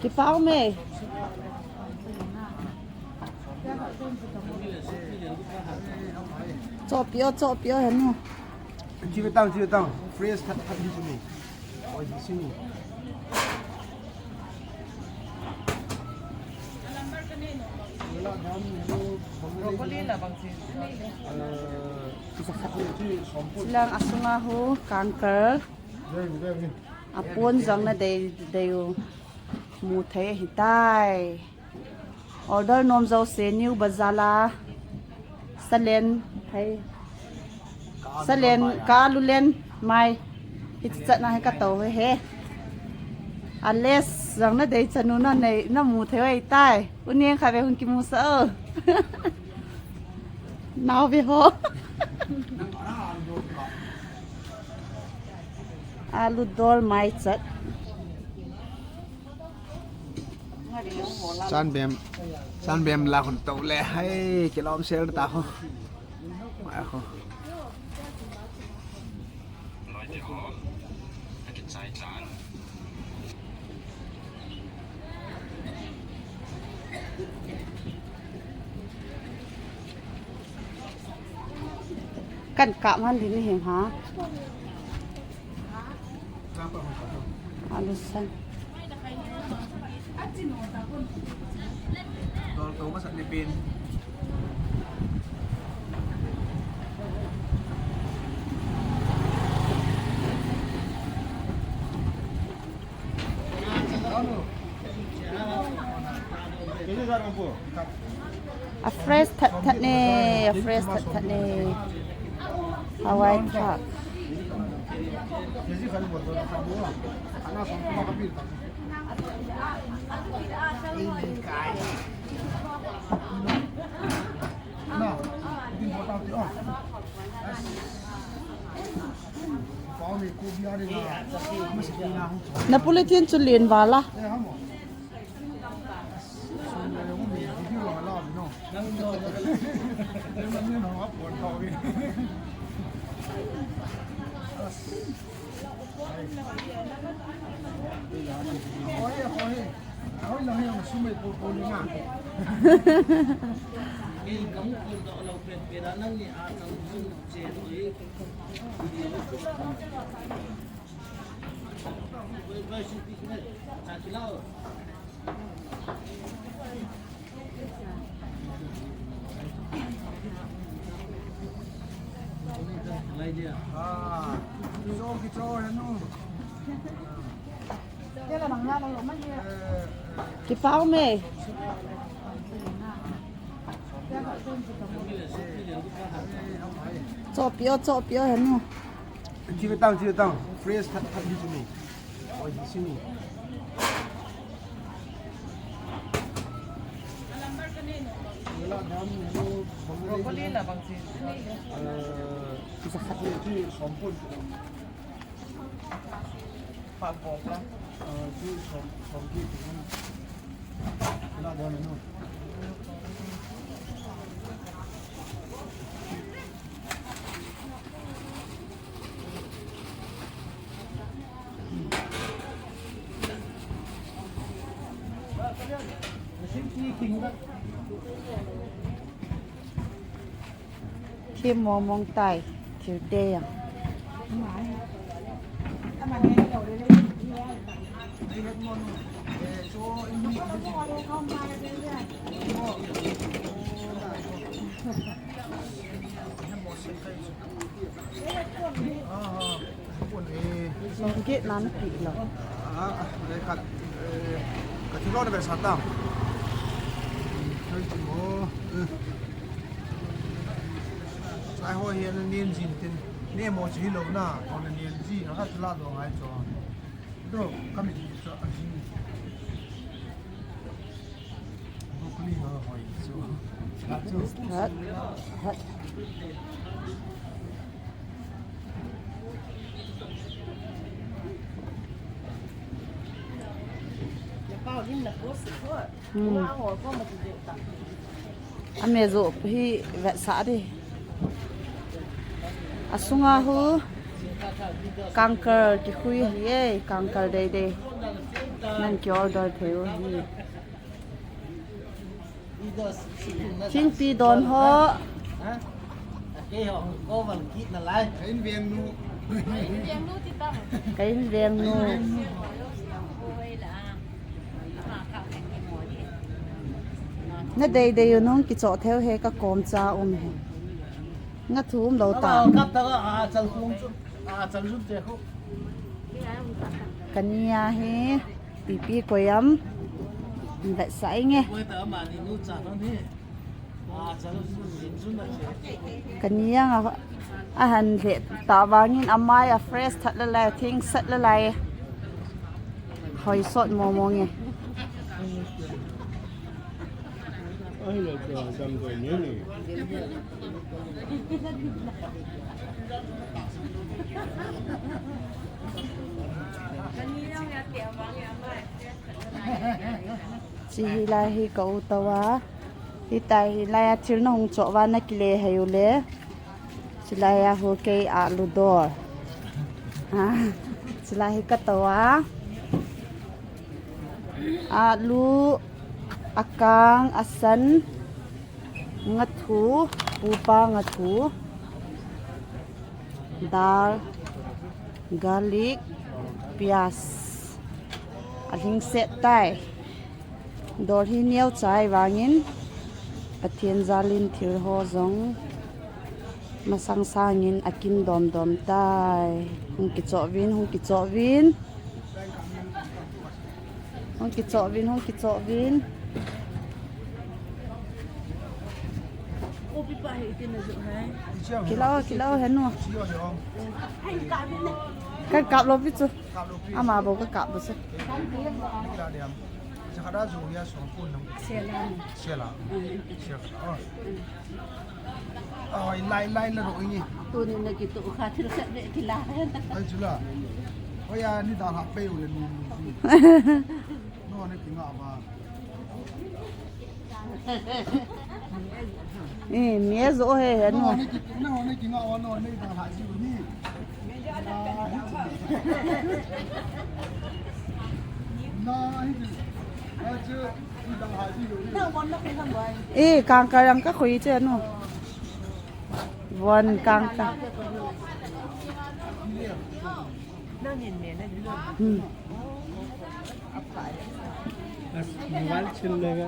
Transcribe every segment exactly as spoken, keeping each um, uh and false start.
Kipah ume. Chopi o, chopi o henu. Chive tang, chive tang. Fresh that, that hit me. Oh, you see me. Broccoli la bang si. Silang asunga hu kangkal. Apon jong nadei dei u. Mu thei ahitai. Order nom jouse New Bazar la. Salen thei. Salen ka alu len mai. Hiche chatna hi katou hi he. Ales jong nadei chanu nanei namu thei u ahitai. Uning khat ve hung kimusah o. Nao ve ho. Alu dol mai chat. Chanbem, chanbem la hun tou le hai kilom sel ta ho. Mai ho. Kan kap man din hi ha. Alusan. Dol to masat ni pin. A fresh that that ne, a fresh that that ne. Hawai thak. Na polythene chu len vala. Kipah ume. Chopi o, chopi o henu. Chive tang, chive tang. Fresh that, that hit me. Oh, you see me. Broccoli la bang si. Pakbok la. Thim mong mong tai, thil te jong. Song get na na pi lo. Ah, le khat, eh, ka thilo na ve sa ta. Thil ti mo. Eh. Sai ho hi na nin jin tin. Ne mo chi lo na, ko na nin ji, na khat la do ngai cho. Do, ka mi cho a jin. Broccoli ho hoi chu. Chu. Hat. Hat. Hmm. A me jo hi vetsah di. Asunga hu kangkal kikhui hi e, kangkal deidei. Nan ki order thei u hi. Thingpi don ho. Ka in veng nu. Na deidei u nung kichoh thei u he, ka kom cha um he. Nga thu um lou ta. Kap ta ka, a, chal khung chu. A, chal jun te khu. Ka ni a hi, pipi koi am. Vet sa inge. Koi ta ma ni nu cha ta ni. A, chal jun jun na che. Ka ni a nga, a han le ta vangin a mai a fresh that la lai, thing sat la lai. Hoi sot mo mo nge. Ai, na cha dam ko ni ni. Chi hi lai hi ka u tau a. Hi tai hi lai a thil na hung choh va na kile hei u le. Chi lai a hu kei a lu dor. Ha, chi lai hi ka tau a. A lu, a kang, a san. Nga thu, pupa nga thu, dal, garlic, pias. A hing set tai. Dol hi neo chai vangin, Pathen jalin thil ho jong masang sangin a kin dom dom tai. Hung kichoh vin, hung kichoh vin. Hung kichoh vin, hung kichoh vin. Kilo, kilo, henu. Ka kap lo pi chu. Ama bo ka kap bo chu. Sela. Oi, lai, lai la ro ingi. Tuni na kitu kha thil khat ve kila. Ai chula. Oi ya ni da ha pe u le nu nu. No ne kinga ba. Eh, mi zo he he no. No ne ki, no ne kinga ba no ne da ha ji ni. Na hi. Ai chu. Eh, kangkal ang ka khui che no. Von kangkal. Hmm. Mobile chin lega.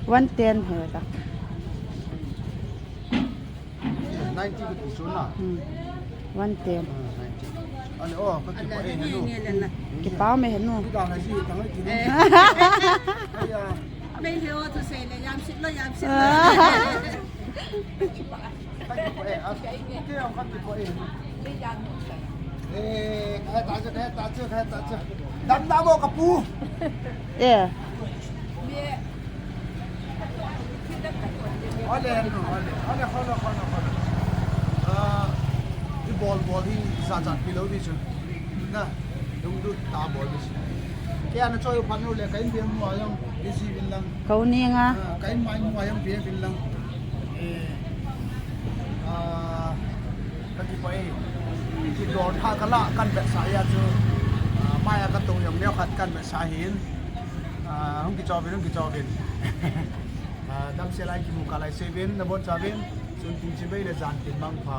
One ten hai ta. Ninety ka ti chu na. Hmm. One ten. Ah, ninety. Ale, oh, ka kipa e, henu. Kipa me henu. Ki da na ji, ka ngai ki. Ai ya. Mei le o tu se le, yam sit lo, yam sit lo. Ka kipa e, ah, ke ang ka kipa e. Eh, ka ta chu, ka ta chu, ka ta chu. Dam na mo ka pu. Eh. Ole, no, ole, ole, ole, ole, ole. Ah, i bol, bol hi sa chat pi lo di chu. Na, dung du ta bol di chu. Ke ana choi phan lo le, ka in biang mo ayong, di si vin lang. Kau ni nga. Ah, ka in mai mo ayong, biang vin lang. Eh, ah, ka ti pa e. Ki dor tha ka la, kan bet sa ya chu. Ah, mai a ka tong yong neo khat kan bet sa hin. Ah, hung kichop in, hung kichop in. Ah, damsel a kimu kha lai seuvin, nabonchauvin, sun tin chibai le jan tin mangpha.